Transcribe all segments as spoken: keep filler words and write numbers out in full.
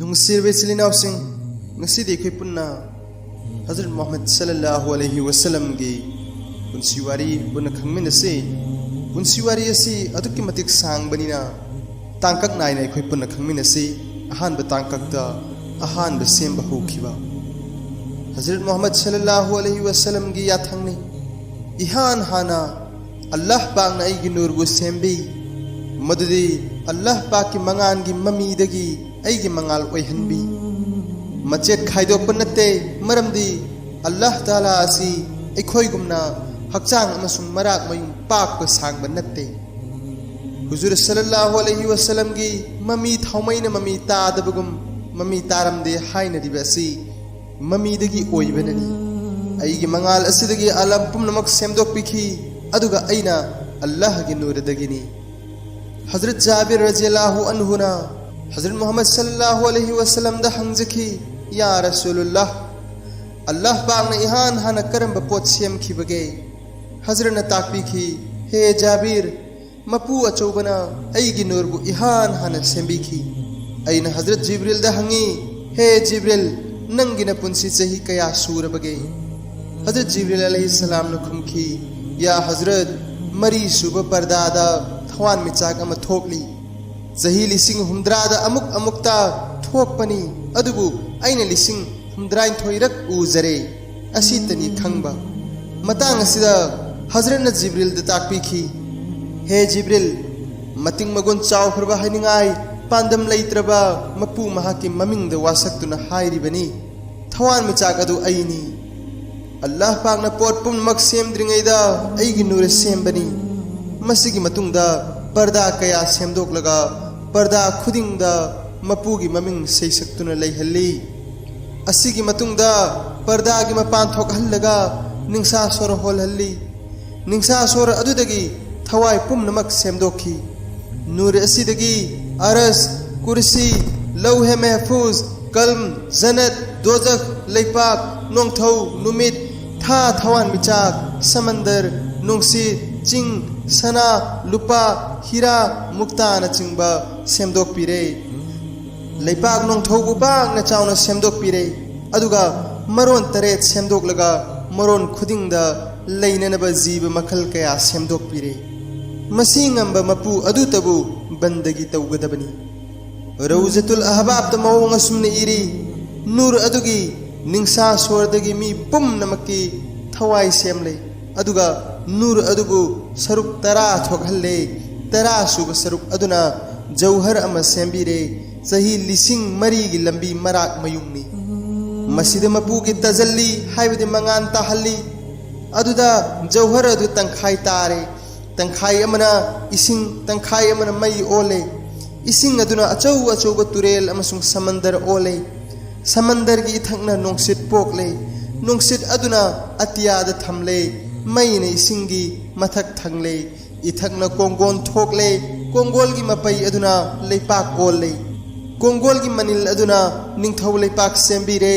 ꯅꯨꯡꯁꯤꯔꯕ ꯏꯆꯤꯜ ꯏꯅꯥꯎꯁꯤꯡ, ꯉꯁꯤꯗꯤ ꯑꯩꯈꯣꯏ ꯄꯨꯟꯅ ꯍꯖꯔꯠ ꯃꯨꯍꯝꯃꯗ ꯁꯜꯂꯜꯂꯥꯍꯨ ꯑꯂꯩꯍꯤ ꯋꯁꯜꯂꯝꯒꯤ ꯄꯨꯟꯁꯤ ꯋꯥꯔꯤ ꯄꯨꯟꯅ ꯈꯪꯃꯤꯟꯅꯁꯤ꯫ ꯄꯨꯟꯁꯤ ꯋꯥꯔꯤ ꯑꯁꯤ ꯑꯗꯨꯛꯀꯤ ꯃꯇꯤꯛ ꯁꯥꯡꯕꯅꯤꯅ, ꯇꯥꯡꯀꯛ ꯅꯥꯏꯅ ꯑꯩꯈꯣꯏ ꯄꯨꯟꯅ ꯈꯪꯃꯤꯟꯅꯁꯤ꯫ ꯑꯍꯥꯟꯕ ꯇꯥꯡꯀꯛꯇ ꯑꯍꯥꯟꯕ ꯁꯦꯝꯕ ꯍꯧꯈꯤꯕ꯫ ꯍꯖꯔꯠ ꯃꯨꯍꯝꯃꯗ ꯁꯜꯂꯜꯂꯥꯍꯨ ꯑꯂꯩꯍꯤ ꯋꯁꯜꯂꯝꯒꯤ ꯌꯥꯊꯪꯅꯤ꯫ ꯏꯍꯥꯟ ꯍꯥꯟꯅ ꯑꯜꯂꯥꯍ ꯄꯥꯛꯅ ꯑꯩꯒꯤ ꯅꯨꯔꯕꯨ ꯁꯦꯝꯕꯤ, ꯃꯗꯨꯗꯤ ꯑꯜꯂꯥꯍ ꯄꯥꯛꯀꯤ ꯃꯉꯥꯜꯒꯤ ꯃꯃꯤꯗꯒꯤ ꯑꯩꯒꯤ ꯃꯉꯥꯜ ꯑꯣꯏꯍꯟꯕꯤ꯫ ꯃꯆꯦꯠ ꯈꯥꯏꯗꯣꯛꯄ ꯅꯠꯇꯦ, ꯃꯔꯝꯗꯤ ꯑꯜꯂꯥꯍ ꯇꯥꯂꯥ ꯑꯁꯤ ꯑꯩꯈꯣꯏꯒꯨꯝꯅ ꯍꯛꯆꯥꯡ ꯑꯃꯁꯨꯡ ꯃꯔꯥꯛ ꯃꯌꯨꯝ ꯄꯥꯛꯄ ꯁꯥꯡꯕ ꯅꯠꯇꯦ꯫ ꯍꯨꯖꯨꯔ ꯁꯜꯂꯜꯂꯥꯍꯨ ꯑꯂꯩꯍꯤ ꯋꯁꯜꯂꯝꯒꯤ ꯃꯃꯤ ꯊꯥꯎꯃꯩꯅ ꯃꯃꯤ ꯇꯥꯗꯕꯒꯨꯝ ꯃꯃꯤ ꯇꯥꯔꯝꯗꯦ ꯍꯥꯏꯅꯔꯤꯕ ꯑꯁꯤ ꯃꯃꯤꯗꯒꯤ ꯑꯣꯏꯕꯅꯅꯤ꯫ ꯑꯩꯒꯤ ꯃꯉꯥꯜ ꯑꯁꯤꯗꯒꯤ ꯑꯥꯂꯝ ꯄꯨꯝꯅꯃꯛ ꯁꯦꯝꯗꯣꯛꯄꯤꯈꯤ, ꯑꯗꯨꯒ ꯑꯩꯅ ꯑꯜꯂꯥꯍꯒꯤ ꯅꯨꯔꯗꯒꯤꯅꯤ꯫ ꯍꯖꯔꯠ ꯖꯥꯕꯤꯔ ꯔꯖꯤꯌꯜꯂꯥꯍꯨ ꯑꯟꯍꯨꯅ ꯍꯖꯔꯠ ꯃꯨꯍꯝꯃꯗ ꯁꯜꯂꯜꯂꯥꯍꯨ ꯑꯂꯩꯍꯤ ꯋꯁꯜꯂꯝꯗ ꯍꯪꯖꯈꯤ, "ꯌꯥ ꯔꯁꯨꯂꯨꯜꯂꯥꯍ, ꯑꯜꯂꯥꯍ ꯄꯥꯛꯅ ꯏꯍꯥꯟ ꯍꯥꯟꯅ ꯀꯔꯝꯕ ꯄꯣꯠ ꯁꯦꯝꯈꯤꯕꯒꯦ?" ꯍꯖꯔꯠꯅ ꯇꯥꯛꯄꯤꯈꯤ, "ꯍꯦ ꯖꯥꯕꯤꯔ, ꯃꯄꯨ ꯑꯆꯧꯕꯅ ꯑꯩꯒꯤ ꯅꯨꯔꯕꯨ ꯏꯍꯥꯟ ꯍꯥꯟꯅ ꯁꯦꯝꯕꯤꯈꯤ꯫" ꯑꯩꯅ ꯍꯖꯔꯠ ꯖꯤꯕ꯭ꯔꯤꯜꯗ ꯍꯪꯉꯤ, "ꯍꯦ ꯖꯤꯕ꯭ꯔꯤꯜ, ꯅꯪꯒꯤ ꯅꯄꯨꯟꯁꯤ ꯆꯍꯤ ꯀꯌꯥ ꯁꯨꯔꯕꯒꯦ?" ꯍꯖꯔꯠ ꯖꯤꯕ꯭ꯔꯤꯜ ꯑꯂꯩꯍꯤꯁꯁꯂꯥꯝꯅ ꯈꯨꯝꯈꯤ, "ꯌꯥ ꯍꯖꯔꯠ, ꯃꯔꯤ ꯁꯨꯕ ꯄꯔꯗꯥꯗ ꯊꯋꯥꯟꯃꯤꯆꯥꯛ ꯑꯃ ꯊꯣꯛꯂꯤ꯫ ꯆꯍꯤ ꯂꯤꯁꯤꯡ ꯍꯨꯝꯗ꯭ꯔꯥꯗ ꯑꯃꯨꯛ ꯑꯃꯨꯛꯇ ꯊꯣꯛꯄꯅꯤ, ꯑꯗꯨꯕꯨ ꯑꯩꯅ ꯂꯤꯁꯤꯡ ꯍꯨꯝꯗ꯭ꯔꯥꯅꯤꯊꯣꯏꯔꯛ ꯎꯖꯔꯦ꯫ ꯑꯁꯤꯇꯅꯤ ꯈꯪꯕ꯫" ꯃꯇꯥꯡ ꯑꯁꯤꯗ ꯍꯖꯔꯠꯅ ꯖꯤꯕ꯭ꯔꯤꯜꯗ ꯇꯥꯛꯄꯤꯈꯤ, "ꯍꯦ ꯖꯤꯕ꯭ꯔꯤꯜ, ꯃꯇꯤꯡ ꯃꯒꯨꯟ ꯆꯥꯎꯈ꯭ꯔꯕ ꯍꯥꯏꯅꯤꯡꯉꯥꯏ ꯄꯥꯟꯗꯝ ꯂꯩꯇ꯭ꯔꯕ ꯃꯄꯨ ꯃꯍꯥꯛꯀꯤ ꯃꯃꯤꯡꯗ ꯋꯥꯁꯛꯇꯨꯅ ꯍꯥꯏꯔꯤꯕꯅꯤ꯫ ꯊꯋꯥꯟꯃꯤꯆꯥꯛ ꯑꯗꯨ ꯑꯩꯅꯤ꯫ ꯑꯜꯂꯥꯍ ꯄꯥꯛꯅ ꯄꯣꯠ ꯄꯨꯝꯅꯃꯛ ꯁꯦꯝꯗ꯭ꯔꯤꯉꯩꯗ ꯑꯩꯒꯤ ꯅꯨꯔ ꯁꯦꯝꯕꯅꯤ꯫ ꯃꯁꯤꯒꯤ ꯃꯇꯨꯡꯗ ꯄꯔꯗꯥ ꯀꯌꯥ ꯁꯦꯝꯗꯣꯛꯂꯒ ꯄꯔꯗꯥ ꯈꯨꯗꯤꯡꯗ ꯃꯄꯨꯒꯤ ꯃꯃꯤꯡ ꯁꯩꯁꯛꯇꯨꯅ ꯂꯩꯍꯜꯂꯤ꯫ ꯑꯁꯤꯒꯤ ꯃꯇꯨꯡꯗ ꯄꯔꯗꯥꯒꯤ ꯃꯄꯥꯟ ꯊꯣꯛꯍꯜꯂꯒ ꯅꯤꯡꯁꯥ ꯁꯣꯔ ꯍꯣꯜꯍꯜꯂꯤ꯫ ꯅꯤꯡꯁꯥ ꯁꯣꯔ ꯑꯗꯨꯗꯒꯤ ꯊꯋꯥꯏ ꯄꯨꯝꯅꯃꯛ ꯁꯦꯝꯗꯣꯛꯈꯤ꯫ ꯅꯨꯔ ꯑꯁꯤꯗꯒꯤ ꯑꯔꯁ, ꯀꯨꯔꯁꯤ, ꯂꯧꯍꯦ ꯃꯦꯍꯐꯨꯖ, ꯀꯜꯝ, ꯖꯅꯠ, ꯗꯣꯖꯈ, ꯂꯩꯄꯥꯛ, ꯅꯣꯡꯊꯧ, ꯅꯨꯃꯤꯠ, ꯊꯥ, ꯊꯋꯥꯟꯃꯤꯆꯥꯛ, ꯁꯃꯟꯗꯔ, ꯅꯨꯡꯁꯤꯠ, ꯆꯤꯡ, ꯁꯅꯥ, ꯂꯨꯄꯥ, ꯍꯤꯔꯥ, ꯃꯨꯛꯇꯥꯅꯆꯤꯡꯕ ꯁꯦꯝꯗꯣꯛꯄꯤꯔꯦ꯫ ꯂꯩꯄꯥꯛ ꯅꯣꯡꯊꯧꯕꯨ ꯄꯥꯛꯅ ꯆꯥꯎꯅ ꯁꯦꯝꯗꯣꯛꯄꯤꯔꯦ꯫ ꯑꯗꯨꯒ ꯃꯔꯣꯟ ꯇꯔꯦꯠ ꯁꯦꯝꯗꯣꯛꯂꯒ ꯃꯔꯣꯟ ꯈꯨꯗꯤꯡꯗ ꯂꯩꯅꯅꯕ ꯖꯤꯕ ꯃꯈꯜ ꯀꯌꯥ ꯁꯦꯝꯗꯣꯛꯄꯤꯔꯦ꯫ ꯃꯁꯤ ꯉꯝꯕ ꯃꯄꯨ ꯑꯗꯨꯇꯕꯨ ꯕꯟꯗꯒꯤ ꯇꯧꯒꯗꯕꯅꯤ꯫ ꯔꯧꯖꯇꯨꯜ ꯑꯍꯕꯥꯕꯇ ꯃꯑꯣꯡ ꯑꯁꯨꯝꯅ ꯏꯔꯤ: ꯅꯨꯔ ꯑꯗꯨꯒꯤ ꯅꯤꯡꯁꯥ ꯁꯣꯔꯗꯒꯤ ꯃꯤ ꯄꯨꯝꯅꯃꯛꯀꯤ ꯊꯋꯥꯏ ꯁꯦꯝꯂꯦ꯫ ꯑꯗꯨꯒ ꯅꯨꯔ ꯑꯗꯨꯕꯨ ꯁꯔꯨꯛ ꯇꯔꯥ ꯊꯣꯛꯍꯜꯂꯦ꯫ ꯇꯔꯥ ꯁꯨꯕ ꯁꯔꯨꯛ ꯑꯗꯨꯅ ꯖꯧꯍꯔ ꯑꯃ ꯁꯦꯝꯕꯤꯔꯦ꯫ ꯆꯍꯤ ꯂꯤꯁꯤꯡ ꯃꯔꯤꯒꯤ ꯂꯝꯕꯤ ꯃꯔꯥꯛ ꯃꯌꯨꯡꯅꯤ꯫ ꯃꯁꯤꯗ ꯃꯄꯨꯒꯤ ꯇꯖꯜꯂꯤ ꯍꯥꯏꯕꯗꯤ ꯃꯉꯥꯟ ꯇꯥꯍꯜꯂꯤ꯫ ꯑꯗꯨꯗ ꯖꯧꯍꯔ ꯑꯗꯨ ꯇꯪꯈꯥꯏ ꯇꯥꯔꯦ꯫ ꯇꯪꯈꯥꯏ ꯑꯃꯅ ꯏꯁꯤꯡ, ꯇꯪꯈꯥꯏ ꯑꯃꯅ ꯃꯩ ꯑꯣꯜꯂꯦ꯫ ꯏꯁꯤꯡ ꯑꯗꯨꯅ ꯑꯆꯧ ꯑꯆꯧꯕ ꯇꯨꯔꯦꯜ ꯑꯃꯁꯨꯡ ꯁꯃꯟꯗꯔ ꯑꯣꯜꯂꯦ꯫ ꯁꯃꯟꯗꯔꯒꯤ ꯏꯊꯛꯅ ꯅꯨꯡꯁꯤꯠ ꯄꯣꯛꯂꯦ꯫ ꯅꯨꯡꯁꯤꯠ ꯑꯗꯨꯅ ꯑꯇꯤꯌꯥꯗ ꯊꯝꯂꯦ꯫ ꯃꯩꯅ ꯏꯁꯤꯡꯒꯤ ꯃꯊꯛ ꯊꯪꯂꯦ꯫ ꯏꯊꯛꯅ ꯀꯣꯡꯒꯣꯟ ꯊꯣꯛꯂꯦ꯫ ꯀꯣꯡꯒꯣꯜꯒꯤ ꯃꯄꯩ ꯑꯗꯨꯅ ꯂꯩꯄꯥꯛ ꯑꯣꯜꯂꯦ꯫ ꯀꯣꯡꯒꯣꯜꯒꯤ ꯃꯅꯤꯜ ꯑꯗꯨꯅ ꯅꯤꯡꯊꯧ ꯂꯩꯄꯥꯛ ꯁꯦꯝꯕꯤꯔꯦ꯫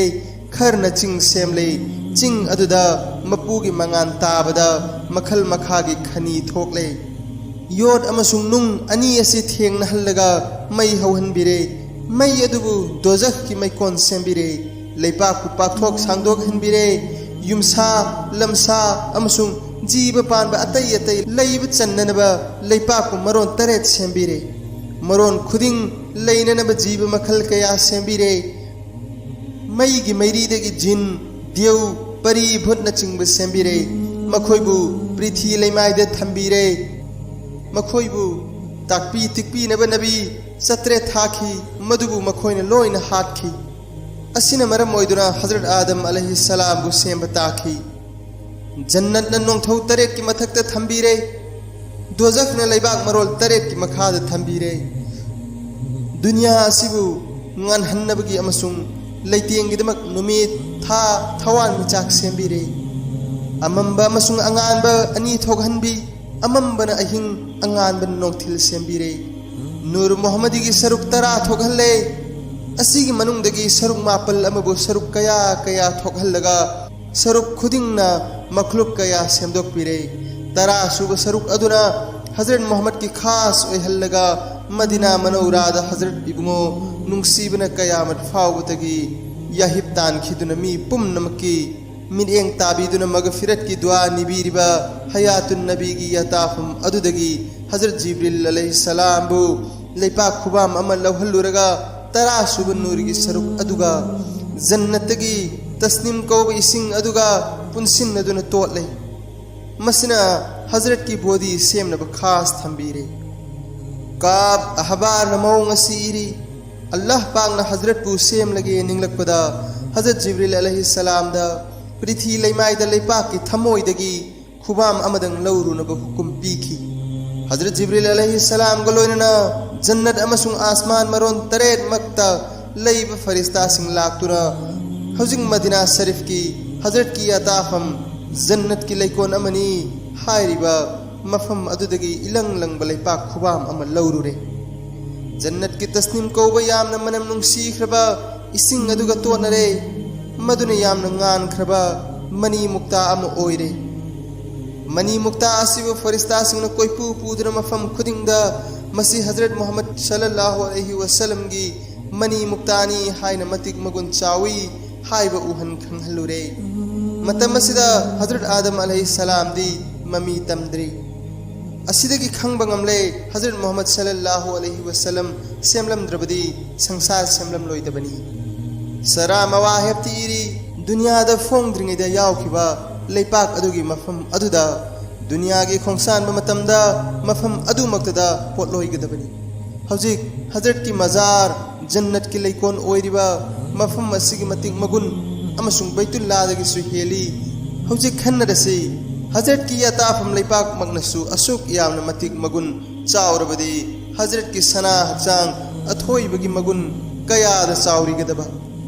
ꯈꯔꯅ ꯆꯤꯡ ꯁꯦꯝꯂꯦ꯫ ꯆꯤꯡ ꯑꯗꯨꯗ ꯃꯄꯨꯒꯤ ꯃꯉꯥꯟ ꯇꯥꯕꯗ ꯃꯈꯜ ꯃꯈꯥꯒꯤ ꯈꯅꯤ ꯊꯣꯛꯂꯦ꯫ ꯌꯣꯠ ꯑꯃꯁꯨꯡ ꯅꯨꯡ ꯑꯅꯤ ꯑꯁꯤ ꯊꯦꯡꯅꯍꯜꯂꯒ ꯃꯩ ꯍꯧꯍꯟꯕꯤꯔꯦ꯫ ꯃꯩ ꯑꯗꯨꯕꯨ ꯗꯣꯖꯈꯀꯤ ꯃꯩꯀꯣꯟ ꯁꯦꯝꯕꯤꯔꯦ꯫ ꯂꯩꯄꯥꯛꯄꯨ ꯄꯥꯛꯊꯣꯛ ꯁꯥꯡꯗꯣꯛꯍꯟꯕꯤꯔꯦ꯫ ꯌꯨꯝꯁꯥ, ꯂꯝꯁꯥ ꯑꯃꯁꯨꯡ ꯖꯤꯕ ꯄꯥꯟꯕ ꯑꯇꯩ ꯑꯇꯩ ꯂꯩꯕ ꯆꯟꯅꯅꯕ ꯂꯩꯄꯥꯛꯄꯨ ꯃꯔꯣꯟ ꯇꯔꯦꯠ ꯁꯦꯝꯕꯤꯔꯦ꯫ ꯃꯔꯣꯟ ꯈꯨꯗꯤꯡ ꯂꯩꯅꯅꯕ ꯖꯤꯕ ꯃꯈꯜ ꯀꯌꯥ ꯁꯦꯝꯕꯤꯔꯦ꯫ ꯃꯩꯒꯤ ꯃꯩꯔꯤꯗꯒꯤ ꯖꯤꯟ, ꯗ꯭ꯌꯧ, ꯄꯔꯤ, ꯚꯨꯠꯅꯆꯤꯡꯕ ꯁꯦꯝꯕꯤꯔꯦ꯫ ꯃꯈꯣꯏꯕꯨ ꯄ꯭ꯔꯤꯊꯤ ꯂꯩꯃꯥꯏꯗ ꯊꯝꯕꯤꯔꯦ꯫ ꯃꯈꯣꯏꯕꯨ ꯇꯥꯛꯄꯤ ꯇꯤꯛꯄꯤꯅꯕ ꯅꯕꯤ ꯆꯥꯇ꯭ꯔꯦꯠ ꯊꯥꯈꯤ, ꯃꯗꯨꯕꯨ ꯃꯈꯣꯏꯅ ꯂꯣꯏꯅ ꯍꯥꯠꯈꯤ꯫ ꯑꯁꯤꯅ ꯃꯔꯝ ꯑꯣꯏꯗꯨꯅ ꯍꯖꯔꯠ ꯑꯥꯗꯝ ꯑꯂꯩꯍꯤ ꯁꯂꯥꯝꯕꯨ ꯁꯦꯝꯕ ꯇꯥꯈꯤ꯫ ꯖꯟꯅꯠꯅ ꯅꯣꯡꯊꯧ ꯇꯔꯦꯠꯀꯤ ꯃꯊꯛꯇ ꯊꯝꯕꯤꯔꯦ꯫ ꯗꯣꯖꯈꯅ ꯂꯩꯕꯥꯛ ꯃꯔꯣꯜ ꯇꯔꯦꯠꯀꯤ ꯃꯈꯥꯗ ꯊꯝꯕꯤꯔꯦ꯫ ꯗꯨꯅꯤꯌꯥ ꯑꯁꯤꯕꯨ ꯉꯥꯟꯍꯟꯅꯕꯒꯤ ꯑꯃꯁꯨꯡ ꯂꯩꯇꯦꯡꯒꯤꯗꯃꯛ ꯅꯨꯃꯤꯠ, ꯊꯥ, ꯊꯋꯥꯟꯃꯤꯆꯥꯛ ꯁꯦꯝꯕꯤꯔꯦ꯫ ꯑꯃꯝꯕ ꯑꯃꯁꯨꯡ ꯑꯉꯥꯟꯕ ꯑꯅꯤ ꯊꯣꯛꯍꯟꯕꯤ, ꯑꯃꯝꯕꯅ ꯑꯍꯤꯡ, ꯑꯉꯥꯟꯕꯅ ꯅꯣꯡꯊꯤꯜ ꯁꯦꯝꯕꯤꯔꯦ꯫ ꯅꯨꯔ ꯃꯨꯍꯝꯃꯗꯤꯒꯤ ꯁꯔꯨꯛ ꯇꯔꯥ ꯊꯣꯛꯍꯜꯂꯦ꯫ ꯑꯁꯤꯒꯤ ꯃꯅꯨꯡꯗꯒꯤ ꯁꯔꯨꯛ ꯃꯥꯄꯜ ꯑꯃꯕꯨ ꯁꯔꯨꯛ ꯀꯌꯥ ꯀꯌꯥ ꯊꯣꯛꯍꯜꯂꯒ ꯁꯔꯨꯛ ꯈꯨꯗꯤꯡꯅ ꯃꯈꯂꯨꯛ ꯀꯌꯥ ꯁꯦꯝꯗꯣꯛꯄꯤꯔꯦ꯫ ꯇꯔꯥ ꯁꯨꯕ ꯁꯔꯨꯛ ꯑꯗꯨꯅ ꯍꯖꯔꯠ ꯃꯨꯍꯝꯃꯗꯀꯤ ꯈꯥꯁ ꯑꯣꯏꯍꯜꯂꯒ ꯃꯗꯤꯅꯥ ꯃꯅꯧꯔꯥꯗ ꯍꯖꯔꯠ ꯏꯕꯨꯡꯉꯣ ꯅꯨꯡꯁꯤꯕꯅ ꯀꯌꯥꯃꯠ ꯐꯥꯎꯕꯗꯒꯤ ꯌꯥꯍꯤꯞ ꯇꯥꯟꯈꯤꯗꯨꯅ ꯃꯤ ꯄꯨꯝꯅꯃꯛꯀꯤ ꯃꯤꯠꯌꯦꯡ ꯇꯥꯕꯤꯗꯨꯅ ꯃꯒꯐꯤꯔꯠꯀꯤ ꯗꯨꯋꯥ ꯅꯤꯕꯤꯔꯤꯕ ꯍꯌꯥꯇꯨꯟ ꯅꯕꯤꯒꯤ ꯌꯥꯇꯥꯐꯝ ꯑꯗꯨꯗꯒꯤ ꯍꯖꯔꯠ ꯖꯤꯕ꯭ꯔꯤꯜ ꯑꯂꯩꯍꯤꯁꯁꯂꯥꯝꯕꯨ ꯂꯩꯄꯥꯛ ꯈꯨꯕꯥꯝ ꯑꯃ ꯂꯧꯍꯜꯂꯨꯔꯒ ꯇꯔꯥ ꯁꯨꯕ ꯅꯨꯔꯒꯤ ꯁꯔꯨꯛ ꯑꯗꯨꯒ ꯖꯟꯅꯠꯇꯒꯤ ꯇꯁꯅꯤꯝ ꯀꯧꯕ ꯏꯁꯤꯡ ꯑꯗꯨꯒ ꯄꯨꯟꯁꯤꯟꯅꯗꯨꯅ ꯇꯣꯠꯂꯦ꯫ ꯃꯁꯤꯅ ꯍꯖꯔꯠꯀꯤ ꯕꯣꯗꯤ ꯁꯦꯝꯅꯕ ꯈꯥꯁ ꯊꯝꯕꯤꯔꯦ꯫ ꯀꯥꯕ ꯑꯍꯕꯥꯔꯅ ꯃꯑꯣꯡ ꯑꯁꯤ ꯏꯔꯤ, ꯑꯜꯂꯥꯍ ꯄꯥꯛꯅ ꯍꯖꯔꯠꯄꯨ ꯁꯦꯝꯂꯒꯦ ꯅꯤꯡꯂꯛꯄꯗ ꯍꯖꯔꯠ ꯖꯤꯕ꯭ꯔꯤꯜ ꯑꯂꯩꯍꯤꯁꯁꯂꯥꯝꯗ ꯄ꯭ꯔꯤꯊꯤ ꯂꯩꯃꯥꯏꯗ ꯂꯩꯄꯥꯛꯀꯤ ꯊꯃꯣꯏꯗꯒꯤ ꯈꯨꯕꯥꯝ ꯑꯃꯗꯪ ꯂꯧꯔꯨꯅꯕ ꯍꯨꯀꯨꯝ ꯄꯤꯈꯤ꯫ ꯍꯖꯔꯠ ꯖꯤꯕ꯭ꯔꯤꯜ ꯑꯂꯩꯍꯤꯁꯁꯂꯥꯝꯒ ꯂꯣꯏꯅꯅ ꯖꯟꯅꯠ ꯑꯃꯁꯨꯡ ꯑꯥꯁꯃꯥꯟ ꯃꯔꯣꯟ ꯇꯔꯦꯠꯃꯛꯇ ꯂꯩꯕ ꯐꯔꯤꯁꯇꯥꯁꯤꯡ ꯂꯥꯛꯇꯨꯅ ꯍꯧꯖꯤꯛ ꯃꯗꯤꯅꯥ ꯁꯔꯤꯐꯀꯤ ꯍꯖꯔꯠꯀꯤ ꯑꯇꯥꯐꯝ ꯖꯟꯅꯠꯀꯤ ꯂꯩꯀꯣꯜ ꯑꯃꯅꯤ ꯍꯥꯏꯔꯤꯕ ꯃꯐꯝ ꯑꯗꯨꯗꯒꯤ ꯏꯂꯪ ꯂꯪꯕ ꯂꯩꯄꯥꯛ ꯈꯨꯕꯥꯝ ꯑꯃ ꯂꯧꯔꯨꯔꯦ꯫ ꯖꯟꯅꯠꯀꯤ ꯇꯁꯅꯤꯝ ꯀꯧꯕ ꯌꯥꯝꯅ ꯃꯅꯝ ꯅꯨꯡꯁꯤꯈ꯭ꯔꯕ ꯏꯁꯤꯡ ꯑꯗꯨꯒ ꯇꯣꯠꯅꯔꯦ꯫ ꯃꯗꯨꯅ ꯌꯥꯝꯅ ꯉꯥꯟꯈ꯭ꯔꯕ ꯃꯅꯤ ꯃꯨꯛꯇꯥ ꯑꯃ ꯑꯣꯏꯔꯦ꯫ ꯃꯅꯤ ꯃꯨꯛꯇꯥ ꯑꯁꯤꯕꯨ ꯐꯔꯤꯁꯇꯥꯁꯤꯡꯅ ꯀꯣꯏꯄꯨ ꯄꯨꯗꯨꯅ ꯃꯐꯝ ꯈꯨꯗꯤꯡꯗ ꯃꯁꯤ ꯍꯖꯔꯠ ꯃꯨꯍꯝꯃꯗ ꯁꯜꯂꯜꯂꯥꯍꯨ ꯑꯂꯩꯍꯤ ꯋꯁꯜꯂꯝꯒꯤ ꯃꯅꯤ ꯃꯨꯛꯇꯥꯅꯤ ꯍꯥꯏꯅ ꯃꯇꯤꯛ ꯃꯒꯨꯟ ꯆꯥꯎꯏ ꯍꯥꯏꯕ ꯎꯍꯟ ꯈꯪꯍꯜꯂꯨꯔꯦ꯫ ꯃꯇꯝ ꯑꯁꯤꯗ ꯍꯖꯔꯠ ꯑꯥꯗꯝ ꯑꯂꯩꯍꯤ ꯁꯂꯥꯝꯗꯤ ꯃꯃꯤ ꯇꯝꯗ꯭ꯔꯤ꯫ ꯑꯁꯤꯗꯒꯤ ꯈꯪꯕ ꯉꯝꯂꯦ, ꯍꯖꯔꯠ ꯃꯨꯍꯝꯃꯗ ꯁꯜꯂꯜꯂꯥꯍꯨ ꯑꯂꯩꯍꯤ ꯋꯁꯜꯂꯝ ꯁꯦꯝꯂꯝꯗ꯭ꯔꯕꯗꯤ ꯁꯪꯁꯥꯔ ꯁꯦꯝꯂꯝꯂꯣꯏꯗꯕꯅꯤ꯫ ꯁꯔꯥ ꯃꯋꯥꯍꯦꯞꯇꯤ ꯏꯔꯤ, ꯗꯨꯅꯤꯌꯥꯗ ꯐꯣꯡꯗ꯭ꯔꯤꯉꯩꯗ ꯌꯥꯎꯈꯤꯕ ꯂꯩꯄꯥꯛ ꯑꯗꯨꯒꯤ ꯃꯐꯝ ꯑꯗꯨꯗ ꯗꯨꯅꯤꯌꯥꯒꯤ ꯈꯣꯡꯁꯥꯟꯕ ꯃꯇꯝꯗ ꯃꯐꯝ ꯑꯗꯨꯃꯛꯇꯗ ꯄꯣꯠꯂꯣꯏꯒꯗꯕꯅꯤ꯫ ꯍꯧꯖꯤꯛ ꯍꯖꯔꯠꯀꯤ ꯃꯖꯥꯔ, ꯖꯟꯅꯠꯀꯤ ꯂꯩꯀꯣꯜ ꯑꯣꯏꯔꯤꯕ ꯃꯐꯝ ꯑꯁꯤꯒꯤ ꯃꯇꯤꯛ ꯃꯒꯨꯟ ꯑꯃꯁꯨꯡ ꯕꯩꯇꯨꯜꯂꯥꯗꯒꯤꯁꯨ ꯍꯦꯜꯂꯤ꯫ ꯍꯧꯖꯤꯛ ꯈꯟꯅꯔꯁꯤ, ꯍꯖꯔꯠꯀꯤ ꯑꯇꯥꯐꯝ ꯂꯩꯄꯥꯛꯃꯛꯅꯁꯨ ꯑꯁꯨꯛ ꯌꯥꯝꯅ ꯃꯇꯤꯛ ꯃꯒꯨꯟ ꯆꯥꯎꯔꯕꯗꯤ ꯍꯖꯔꯠꯀꯤ ꯁꯅꯥ ꯍꯛꯆꯥꯡ ꯑꯊꯣꯏꯕꯒꯤ ꯃꯒꯨꯟ ꯀꯌꯥꯗ ꯆꯥꯎꯔꯤꯒꯗꯕ?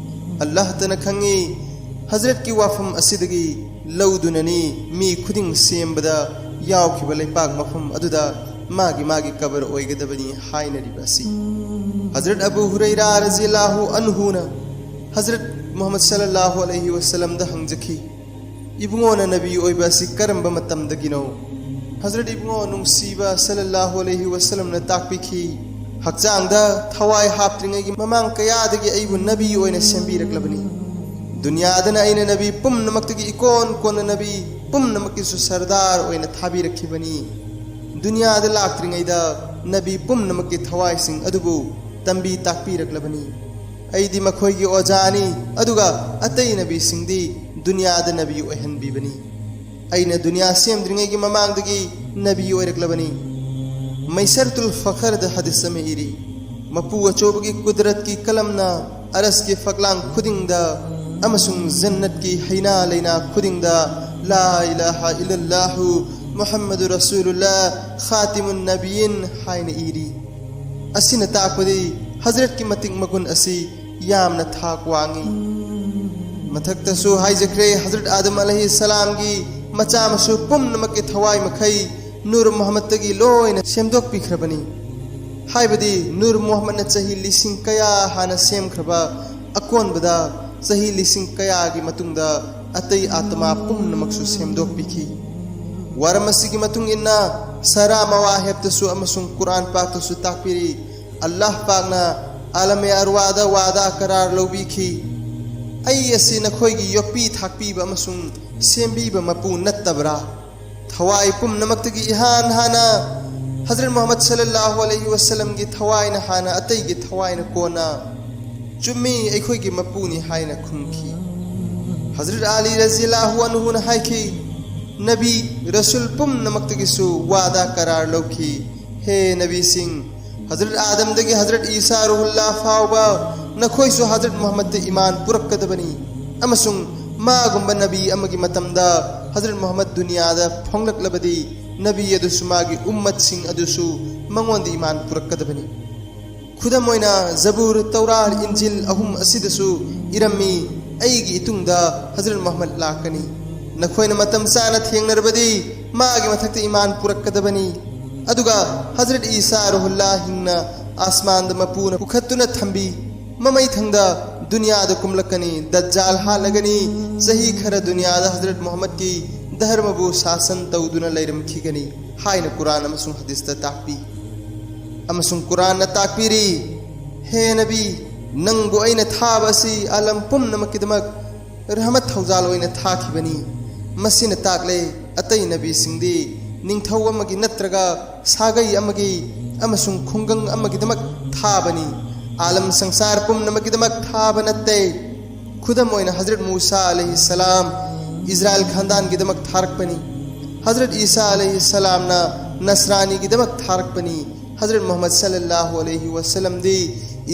ꯑꯜꯂꯥꯍꯇꯅ ꯈꯪꯉꯤ꯫ ꯍꯖꯔꯠꯀꯤ ꯋꯥꯐꯝ ꯑꯁꯤꯗꯒꯤ ꯂꯧꯗꯨꯅꯅꯤ ꯃꯤ ꯈꯨꯗꯤꯡ ꯁꯦꯝꯕꯗ ꯌꯥꯎꯈꯤꯕ ꯂꯩꯄꯥꯛ ꯃꯐꯝ ꯑꯗꯨꯗ ꯃꯥꯒꯤ ꯃꯥꯒꯤ ꯀꯕꯔ ꯑꯣꯏꯒꯗꯕꯅꯤ ꯍꯥꯏꯅꯔꯤꯕ ꯑꯁꯤ꯫ ꯍꯖꯔꯠ ꯑꯕꯨ ꯍꯨꯔꯩꯔꯥ ꯔꯖꯤꯌꯜꯂꯥꯍꯨ ꯑꯟꯍꯨꯅ ꯍꯖꯔꯠ ꯃꯨꯍꯝꯃꯗ ꯁꯜꯂꯜꯂꯥꯍꯨ ꯑꯂꯩꯍꯤ ꯋꯁꯜꯂꯝꯗ ꯍꯪꯖꯈꯤ, "ꯏꯕꯨꯡꯉꯣꯅ ꯅꯕꯤ ꯑꯣꯏꯕ ꯑꯁꯤ ꯀꯔꯝꯕ ꯃꯇꯝꯗꯒꯤꯅꯣ?" ꯍꯖꯔꯠ ꯏꯕꯨꯡꯉꯣ ꯅꯨꯡꯁꯤꯕ ꯁꯜꯂꯜꯂꯥꯍꯨ ꯑꯂꯩꯍꯤ ꯋꯁꯜꯂꯝꯅ ꯇꯥꯛꯄꯤꯈꯤ, ꯍꯛꯆꯥꯡꯗ ꯊꯋꯥꯏ ꯍꯥꯞꯇ꯭ꯔꯤꯉꯩꯒꯤ ꯃꯃꯥꯡ ꯀꯌꯥꯗꯒꯤ ꯑꯩꯕꯨ ꯅꯕꯤ ꯑꯣꯏꯅ ꯁꯦꯝꯕꯤꯔꯛꯂꯕꯅꯤ꯫ ꯗꯨꯅꯤꯌꯥꯗꯅ ꯑꯩꯅ ꯅꯕꯤ ꯄꯨꯝꯅꯃꯛꯇꯒꯤ ꯏꯀꯣꯟ ꯀꯣꯟꯅ ꯅꯕꯤ, ꯄꯨꯝꯅꯃꯛꯀꯤꯁꯨ ꯁꯔꯗꯥꯔ ꯑꯣꯏꯅ ꯊꯥꯕꯤꯔꯛꯈꯤꯕꯅꯤ꯫ ꯗꯨꯅꯤꯌꯥꯗ ꯂꯥꯛꯇ꯭ꯔꯤꯉꯩꯗ ꯅꯕꯤ ꯄꯨꯝꯅꯃꯛꯀꯤ ꯊꯋꯥꯏꯁꯤꯡ ꯑꯗꯨꯕꯨ ꯇꯝꯕꯤ ꯇꯥꯛꯄꯤꯔꯛꯂꯕꯅꯤ꯫ ꯑꯩꯗꯤ ꯃꯈꯣꯏꯒꯤ ꯑꯣꯖꯥꯅꯤ, ꯑꯗꯨꯒ ꯑꯇꯩ ꯅꯕꯤꯁꯤꯡꯗꯤ ꯗꯨꯅꯤꯌꯥꯗ ꯅꯕꯤ ꯑꯣꯏꯍꯟꯕꯤꯕꯅꯤ꯫ ꯑꯩꯅ ꯗꯨꯅꯤꯌꯥ ꯁꯦꯝꯗ꯭ꯔꯤꯉꯩꯒꯤ ꯃꯃꯥꯡꯗꯒꯤ ꯅꯕꯤ ꯑꯣꯏꯔꯛꯂꯕꯅꯤ꯫ ꯃꯩꯁꯔꯇꯨꯜ ꯐꯈꯔꯗ ꯍꯗꯤꯁ ꯑꯃ ꯏꯔꯤ, ꯃꯄꯨ ꯑꯆꯧꯕꯒꯤ ꯀꯨꯗꯔꯠꯀꯤ ꯀꯂꯝꯅ ꯑꯔꯁꯀꯤ ꯐꯛꯂꯥꯡ ꯈꯨꯗꯤꯡꯗ ꯑꯃꯁꯨꯡ ꯖꯟꯅꯠꯀꯤ ꯍꯩꯅꯥ ꯂꯩꯅꯥ ꯈꯨꯗꯤꯡꯗ "ꯂꯥ ꯏꯂꯥꯍ ꯏꯜꯂꯜꯂꯥꯍꯨ ꯃꯨꯍꯝꯃꯗꯨ ꯔꯁꯨꯂꯨꯜꯂꯥ ꯈꯥꯇꯤꯃꯨꯟ ꯅꯕꯤꯌꯤꯟ" ꯍꯥꯏꯅ ꯏꯔꯤ꯫ ꯑꯁꯤꯅ ꯇꯥꯛꯄꯗꯤ ꯍꯖꯔꯠꯀꯤ ꯃꯇꯤꯛ ꯃꯒꯨꯟ ꯑꯁꯤ ꯌꯥꯝꯅ ꯊꯥꯛ ꯋꯥꯡꯏ꯫ ꯃꯊꯛꯇꯁꯨ ꯍꯥꯏꯖꯈ꯭ꯔꯦ, ꯍꯖꯔꯠ ꯑꯥꯗꯝ ꯑꯂꯩꯍꯤ ꯁꯂꯥꯝꯒꯤ ꯃꯆꯥ ꯃꯁꯨ ꯄꯨꯝꯅꯃꯛꯀꯤ ꯊꯋꯥꯏ ꯃꯈꯩ ꯅꯨꯔ ꯃꯨꯍꯝꯃꯗꯇꯒꯤ ꯂꯣꯏꯅ ꯁꯦꯝꯗꯣꯛꯄꯤꯈ꯭ꯔꯕꯅꯤ꯫ ꯍꯥꯏꯕꯗꯤ ꯅꯨꯔ ꯃꯨꯍꯝꯃꯗꯅ ꯆꯍꯤ ꯂꯤꯁꯤꯡ ꯀꯌꯥ ꯍꯥꯟꯅ ꯁꯦꯝꯈ꯭ꯔꯕ, ꯑꯀꯣꯟꯕꯗ ꯆꯍꯤ ꯂꯤꯁꯤꯡ ꯀꯌꯥꯒꯤ ꯃꯇꯨꯡꯗ ꯑꯇꯩ ꯑꯥꯇꯃꯥ ꯄꯨꯝꯅꯃꯛꯁꯨ ꯁꯦꯝꯗꯣꯛꯄꯤꯈꯤ꯫ ꯋꯥꯔꯝ ꯑꯁꯤꯒꯤ ꯃꯇꯨꯡ ꯏꯟꯅ ꯁꯔꯥ ꯃꯋꯥꯍꯦꯞꯇꯁꯨ ꯑꯃꯁꯨꯡ ꯀꯨꯔꯥꯟ ꯄꯥꯛꯇꯁꯨ ꯇꯥꯛꯄꯤꯔꯤ, ꯑꯜꯂꯥꯍ ꯄꯥꯛꯅ ꯑꯥꯂꯝ-ꯑꯦ-ꯑꯔꯋꯥꯗ ꯋꯥꯗꯥ ꯀꯔꯥꯔ ꯂꯧꯕꯤꯈꯤ, "ꯑꯩ ꯑꯁꯤ ꯅꯈꯣꯏꯒꯤ ꯌꯣꯛꯄꯤ ꯊꯥꯛꯄꯤꯕ ꯑꯃꯁꯨꯡ ꯁꯦꯝꯕꯤꯕ ꯃꯄꯨ ꯅꯠꯇꯕ꯭ꯔꯥ?" ꯊꯋꯥꯏ ꯄꯨꯝꯅꯃꯛꯇꯒꯤ ꯏꯍꯥꯟ ꯍꯥꯟꯅ ꯍꯖꯔꯠ ꯃꯨꯍꯝꯃꯗ ꯁꯜꯂꯜꯂꯥꯍꯨ ꯑꯂꯩꯍꯤ ꯋꯁꯜꯂꯝꯒꯤ ꯊꯋꯥꯏꯅ ꯍꯥꯟꯅ, ꯑꯇꯩꯒꯤ ꯊꯋꯥꯏꯅ ꯀꯣꯟꯅ, "ꯆꯨꯝꯃꯤ, ꯑꯩꯈꯣꯏꯒꯤ ꯃꯄꯨꯅꯤ" ꯍꯥꯏꯅ ꯈꯨꯝꯈꯤ꯫ ꯍꯖꯔꯠ ꯑꯂꯤ ꯔꯖꯤꯌꯜꯂꯥꯍꯨ ꯑꯟꯍꯨꯅ ꯍꯥꯏꯈꯤ, "ꯅꯕꯤ, ꯔꯁꯨꯜ ꯄꯨꯝꯅꯃꯛꯇꯒꯤꯁꯨ ꯋꯥꯗꯥ ꯀꯔꯥꯔ ꯂꯧꯈꯤ꯫ ꯍꯦ ꯅꯕꯤꯁꯤꯡ, ꯍꯖꯔꯠ ꯑꯥꯗꯝꯗꯒꯤ ꯍꯖꯔꯠ ꯏꯁꯥ ꯔꯨꯍꯨꯜꯂꯥ ꯐꯥꯎꯕ ꯅꯈꯣꯏꯁꯨ ꯍꯖꯔꯠ ꯃꯨꯍꯝꯃꯗꯇ ꯏꯃꯥꯟ ꯄꯨꯔꯛꯀꯗꯕꯅꯤ, ꯑꯃꯁꯨꯡ ꯃꯥꯒꯨꯝꯕ ꯅꯕꯤ ꯑꯃꯒꯤ ꯃꯇꯝꯗ ꯍꯖꯔꯠ ꯃꯨꯍꯝꯃꯗ ꯗꯨꯅꯤꯌꯥꯗ ꯐꯣꯡꯂꯛꯂꯕꯗꯤ ꯅꯕꯤ ꯑꯗꯨꯁꯨ ꯃꯥꯒꯤ ꯎꯝꯃꯠꯁꯤꯡ ꯑꯗꯨꯁꯨ ꯃꯉꯣꯟꯗ ꯏꯃꯥꯟ ꯄꯨꯔꯛꯀꯗꯕꯅꯤ꯫" ꯈꯨꯗꯝ ꯑꯣꯏꯅ, ꯖꯕꯨꯔ, ꯇꯧꯔꯥꯠ, ꯏꯟꯖꯤꯜ ꯑꯍꯨꯝ ꯑꯁꯤꯗꯁꯨ ꯏꯔꯝꯃꯤ, "ꯑꯩꯒꯤ ꯏꯇꯨꯡꯗ ꯍꯖꯔꯠ ꯃꯨꯍꯝꯃꯗ ꯂꯥꯛꯀꯅꯤ꯫ ꯅꯈꯣꯏꯅ ꯃꯇꯝ ꯆꯥꯅ ꯊꯦꯡꯅꯔꯕꯗꯤ ꯃꯥꯒꯤ ꯃꯊꯛꯇ ꯏꯃꯥꯟ ꯄꯨꯔꯛꯀꯗꯕꯅꯤ꯫" ꯑꯗꯨꯒ ꯍꯖꯔꯠ ꯏꯁꯥ ꯔꯨꯍꯨꯜꯂꯥ ꯍꯤꯡꯅ ꯑꯥꯁꯃꯥꯟꯗ ꯃꯄꯨꯅ ꯄꯨꯈꯠꯇꯨꯅ ꯊꯝꯕꯤ, ꯃꯃꯩꯊꯪꯗ ꯗꯨꯅꯤꯌꯥꯗ ꯀꯨꯝꯂꯛꯀꯅꯤ, ꯗꯖꯥꯜ ꯍꯥꯠꯂꯒꯅꯤ, ꯆꯍꯤ ꯈꯔ ꯗꯨꯅꯤꯌꯥꯗ ꯍꯖꯔꯠ ꯃꯨꯍꯝꯃꯗꯀꯤ ꯙꯔꯃꯕꯨ ꯁꯥꯁꯟ ꯇꯧꯗꯨꯅ ꯂꯩꯔꯝꯈꯤꯒꯅꯤ ꯍꯥꯏꯅ ꯀꯨꯔꯥꯟ ꯑꯃꯁꯨꯡ ꯍꯗꯤꯁꯇ ꯇꯥꯛꯄꯤ꯫ ꯑꯃꯁꯨꯡ ꯀꯨꯔꯥꯟꯅ ꯇꯥꯛꯄꯤꯔꯤ, ꯍꯦ ꯅꯕꯤ, ꯅꯪꯕꯨ ꯑꯩꯅ ꯊꯥꯕ ꯑꯁꯤ ꯑꯥꯂꯝ ꯄꯨꯝꯅꯃꯛꯀꯤꯗꯃꯛ ꯔꯍꯃꯠ ꯊꯧꯖꯥꯜ ꯑꯣꯏꯅ ꯊꯥꯈꯤꯕꯅꯤ꯫ ꯃꯁꯤꯅ ꯇꯥꯛꯂꯦ, ꯑꯇꯩ ꯅꯕꯤꯁꯤꯡꯗꯤ ꯅꯤꯡꯊꯧ ꯑꯃꯒꯤ ꯅꯠꯇ꯭ꯔꯒ ꯁꯥꯒꯩ ꯑꯃꯒꯤ ꯑꯃꯁꯨꯡ ꯈꯨꯡꯒꯪ ꯑꯃꯒꯤꯗꯃꯛ ꯊꯥꯕꯅꯤ, ꯑꯥꯂꯝ ꯁꯪꯁꯥꯔ ꯄꯨꯝꯅꯃꯛꯀꯤꯗꯃꯛ ꯊꯥꯕ ꯅꯠꯇꯦ꯫ ꯈꯨꯗꯝ ꯑꯣꯏꯅ, ꯍꯖꯔꯠ ꯃꯨꯁꯥ ꯑꯂꯩꯍꯤ ꯁꯂꯥꯝ ꯏꯖꯔꯥꯏꯜ ꯈꯥꯟꯗꯥꯟꯒꯤꯗꯃꯛ ꯊꯥꯔꯛꯄꯅꯤ꯫ ꯍꯖꯔꯠ ꯏꯁꯥ ꯑꯂꯩꯍꯤ ꯁꯂꯥꯝꯅ ꯅꯁꯔꯥꯅꯤꯒꯤꯗꯃꯛ ꯊꯥꯔꯛꯄꯅꯤ꯫ ꯍꯖꯔꯠ ꯃꯨꯍꯝꯃꯗ ꯁꯜꯂꯜꯂꯥꯍꯨ ꯑꯂꯩꯍꯤ ꯋꯁꯜꯂꯝꯗꯤ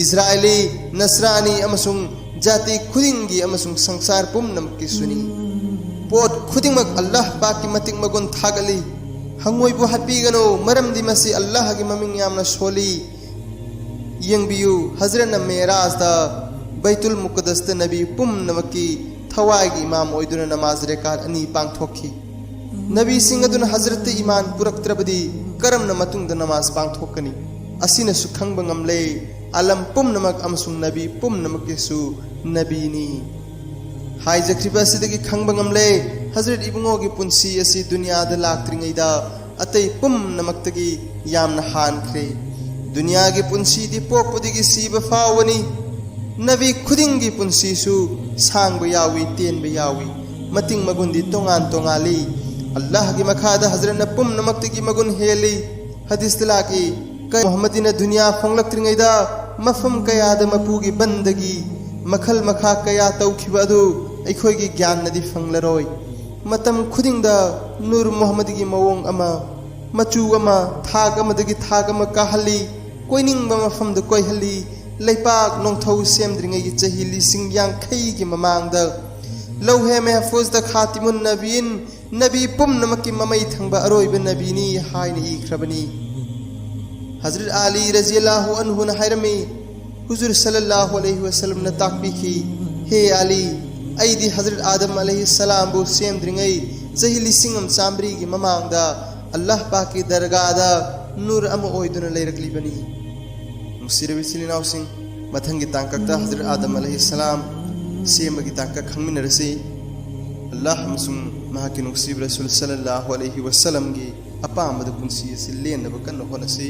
ꯏꯖꯔꯥꯏꯂꯤ, ꯅꯁꯔꯥꯅꯤ ꯑꯃꯁꯨꯡ ꯖꯥꯇꯤ ꯈꯨꯗꯤꯡꯒꯤ ꯑꯃꯁꯨꯡ ꯁꯪꯁꯥꯔ ꯄꯨꯝꯅꯃꯛꯀꯤꯁꯨꯅꯤ꯫ ꯄꯣꯠ ꯈꯨꯗꯤꯡꯃꯛ ꯑꯜꯂꯥꯍ ꯄꯥꯛꯀꯤ ꯃꯇꯤꯛ ꯃꯒꯨꯟ ꯊꯥꯒꯠꯂꯤ꯫ ꯍꯪꯉꯣꯏꯕꯨ ꯍꯥꯠꯄꯤꯒꯅꯨ, ꯃꯔꯝꯗꯤ ꯃꯁꯤ ꯑꯜꯂꯥꯍꯒꯤ ꯃꯃꯤꯡ ꯌꯥꯝꯅ ꯁꯣꯜꯂꯤ꯫ ꯌꯦꯡꯕꯤꯌꯨ, ꯍꯖꯔꯠꯅ ꯃꯦꯔꯥꯖꯗ ꯕꯩꯇꯨꯜ ꯃꯨꯀꯗꯁꯇ ꯅꯕꯤ ꯄꯨꯝꯅꯃꯛꯀꯤ ꯊꯋꯥꯏꯒꯤ ꯏꯃꯥꯝ ꯑꯣꯏꯗꯨꯅ ꯅꯃꯥꯖ ꯔꯦꯀꯥꯠ ꯑꯅꯤ ꯄꯥꯡꯊꯣꯛꯈꯤ꯫ ꯅꯕꯤꯁꯤꯡ ꯑꯗꯨꯅ ꯍꯖꯔꯠꯇ ꯏꯃꯥꯟ ꯄꯨꯔꯛꯇ꯭ꯔꯕꯗꯤ ꯀꯔꯝꯅ ꯃꯇꯨꯡꯗ ꯅꯃꯥꯖ ꯄꯥꯡꯊꯣꯛꯀꯅꯤ? ꯑꯁꯤꯅꯁꯨ ꯈꯪꯕ ꯉꯝꯂꯦ, ꯑꯥꯂꯝ ꯄꯨꯝꯅꯃꯛ ꯑꯃꯁꯨꯡ ꯅꯕꯤ ꯄꯨꯝꯅꯃꯛꯀꯤꯁꯨ ꯅꯕꯤꯅꯤ꯫ ꯍꯥꯏꯖꯈ꯭ꯔꯤꯕ ꯑꯁꯤꯗꯒꯤ ꯈꯪꯕ ꯉꯝꯂꯦ, ꯍꯖꯔꯠ ꯏꯕꯨꯡꯉꯣꯒꯤ ꯄꯨꯟꯁꯤ ꯑꯁꯤ ꯗꯨꯅꯤꯌꯥꯗ ꯂꯥꯛꯇ꯭ꯔꯤꯉꯩꯗ ꯑꯇꯩ ꯄꯨꯝꯅꯃꯛꯇꯒꯤ ꯌꯥꯝꯅ ꯍꯥꯟꯈ꯭ꯔꯦ꯫ ꯗꯨꯅꯤꯌꯥꯒꯤ ꯄꯨꯟꯁꯤꯗꯤ ꯄꯣꯛꯄꯗꯒꯤ ꯁꯤꯕ ꯐꯥꯎꯕꯅꯤ꯫ ꯅꯕꯤ ꯈꯨꯗꯤꯡꯒꯤ ꯄꯨꯟꯁꯤꯁꯨ ꯁꯥꯡꯕ ꯌꯥꯎꯏ, ꯇꯦꯟꯕ ꯌꯥꯎꯏ꯫ ꯃꯇꯤꯡ ꯃꯒꯨꯟꯗꯤ ꯇꯣꯉꯥꯟ ꯇꯣꯉꯥꯜꯂꯤ꯫ ꯑꯜꯂꯥꯍꯒꯤ ꯃꯈꯥꯗ ꯍꯖꯔꯠꯅ ꯄꯨꯝꯅꯃꯛꯇꯒꯤ ꯃꯒꯨꯟ ꯍꯦꯜꯂꯤ꯫ ꯍꯗꯤꯁꯇ ꯂꯥꯛꯏ, ꯀꯩ ꯃꯨꯍꯝꯃꯗꯤꯅ ꯗꯨꯅꯤꯌꯥ ꯐꯣꯡꯂꯛꯇ꯭ꯔꯤꯉꯩꯗ ꯃꯐꯝ ꯀꯌꯥꯗ ꯃꯄꯨꯒꯤ ꯕꯟꯗꯒꯤ ꯃꯈꯜ ꯃꯈꯥ ꯀꯌꯥ ꯇꯧꯈꯤꯕ ꯑꯗꯨ ꯑꯩꯈꯣꯏꯒꯤ ꯒ꯭ꯌꯥꯟꯅꯗꯤ ꯐꯪꯂꯔꯣꯏ꯫ ꯃꯇꯝ ꯈꯨꯗꯤꯡꯗ ꯅꯨꯔ ꯃꯨꯍꯝꯃꯗꯒꯤ ꯃꯑꯣꯡ ꯑꯃ, ꯃꯆꯨ ꯑꯃ, ꯊꯥꯛ ꯑꯃꯗꯒꯤ ꯊꯥꯛ ꯑꯃ ꯀꯥꯍꯜꯂꯤ, ꯀꯣꯏꯅꯤꯡꯕ ꯃꯐꯝꯗ ꯀꯣꯏꯍꯜꯂꯤ꯫ ꯂꯩꯄꯥꯛ ꯅꯣꯡꯊꯧ ꯁꯦꯝꯗ꯭ꯔꯤꯉꯩꯒꯤ ꯆꯍꯤ ꯂꯤꯁꯤꯡ ꯌꯥꯡꯈꯩꯒꯤ ꯃꯃꯥꯡꯗ ꯂꯧꯍꯦ ꯃꯦꯍꯐꯨꯖꯗ ꯈꯥꯇꯤꯃꯨꯟ ꯅꯕꯤꯌꯤꯟ, ꯅꯕꯤ ꯄꯨꯝꯅꯃꯛꯀꯤ ꯃꯃꯩ ꯊꯪꯕ ꯑꯔꯣꯏꯕ ꯅꯕꯤꯅꯤ ꯍꯥꯏꯅ ꯏꯈ꯭ꯔꯕꯅꯤ꯫ ꯍꯖꯔꯠ ꯑꯂꯤ ꯔꯖꯤꯌꯜꯂꯥꯍꯨ ꯑꯟꯍꯨꯅ ꯍꯥꯏꯔꯝꯃꯤ, ꯍꯨꯖꯨꯔ ꯁꯜꯂꯜꯂꯥꯍꯨ ꯑꯂꯩꯍꯤ ꯋꯁꯜꯂꯝꯅ ꯇꯥꯛꯄꯤꯈꯤ, ꯍꯦ ꯑꯂꯤ, ꯑꯩꯗꯤ ꯍꯖꯔꯠ ꯑꯥꯗꯝ ꯑꯂꯩꯍꯤ ꯁꯂꯥꯝꯕꯨ ꯁꯦꯝꯗ꯭ꯔꯤꯉꯩ ꯆꯍꯤ ꯂꯤꯁꯤꯡ ꯑꯃ ꯆꯥꯝꯃꯔꯤꯒꯤ ꯃꯃꯥꯡꯗ ꯑꯜꯂꯥꯍ ꯄꯥꯛꯀꯤ ꯗꯔꯒꯥꯗ ꯅꯨꯔ ꯑꯃ ꯑꯣꯏꯗꯨꯅ ꯂꯩꯔꯛꯂꯤꯕꯅꯤ꯫ ꯅꯨꯡꯁꯤꯔꯕ ꯏꯆꯤꯜ ꯏꯅꯥꯎꯁꯤꯡ, ꯃꯊꯪꯒꯤ ꯇꯥꯡꯀꯛꯇ ꯍꯖꯔꯠ ꯑꯥꯗꯝ ꯑꯂꯩꯍꯤ ꯁꯂꯥꯝ ꯁꯦꯝꯕꯒꯤ ꯇꯥꯡꯀꯛ ꯈꯪꯃꯤꯟꯅꯔꯁꯤ꯫ ꯑꯜꯂꯥꯍ ꯑꯃꯁꯨꯡ ꯃꯍꯥꯛꯀꯤ ꯅꯨꯡꯁꯤꯕ ꯔꯁꯨꯜ ꯁꯜꯂꯜꯂꯥꯍꯨ ꯑꯂꯩꯍꯤ ꯋꯁꯜꯂꯝꯒꯤ ꯑꯄꯥꯝꯕꯗ ꯄꯨꯟꯁꯤ ꯑꯁꯤ ꯂꯦꯟꯅꯕ ꯀꯟꯅ ꯍꯣꯠꯅꯁꯤ꯫